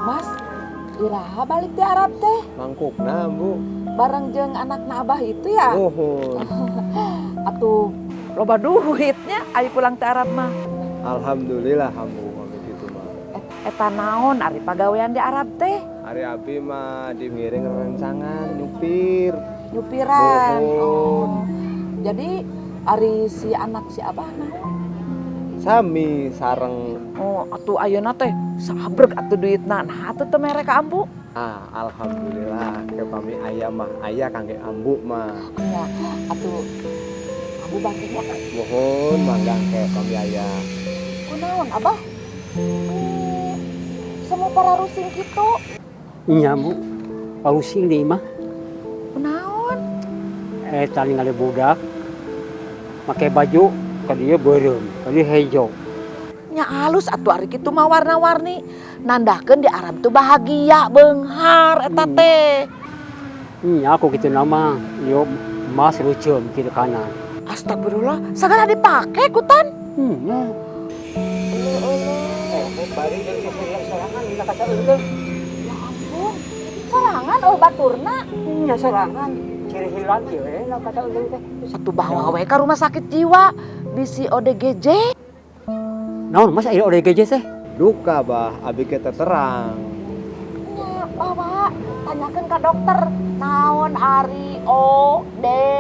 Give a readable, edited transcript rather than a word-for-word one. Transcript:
Mas, iraha balik ti Arab teh? Mangkukna, Bu. Bareng jeung anakna Abah itu ya? Muhun. Atuh loba duitnya ari pulang ti Arab mah. Alhamdulillah, Ambu, pamit itu mah. Eta naon ari pagawean di Arab teh? Ari abi mah di ngiring rencangan nyupir. Nyupiran. Muhun. Oh. Jadi ari si anak si Abah naon? Sami sareng. Oh, atuh ayeuna teh sabreg atuh duitna. Nah, atuh teu mere ka Ambu. Ah, alhamdulillah ke pami aya mah aya kangge Ambu mah. Ya, atuh Ambu baginya. Muhun, mangga ke pami aya. Kunaon, Abah? Semua para rusing kitu. Nya, Bu, parusing di imah. Kunaon? Eta ningali budak make baju ka dieu beureum, ka dieu hejo. Nya alus atuh ari kitu mah warna-warni. Nandakeun di Arab tuh bahagia, beunghar eta teh. Nya aku kitu nama, ieu emas reuceum kiri kanan. Astagfirullah, sagala dipake kutan. Nya. Bari jeung sorangan dina kasaeuleuh. Ya ampun, sorangan oh baturna. Nya sorangan, ciri hilang ieu we na kasaeuleuh teh. Atuh bawa we ka rumah sakit jiwa bisi ODGJ. Naon mas aya ODGJ teh? Duka, Bah, abi ke terang. Nya, bawa tanyakeun ka dokter naon ari ODGJ.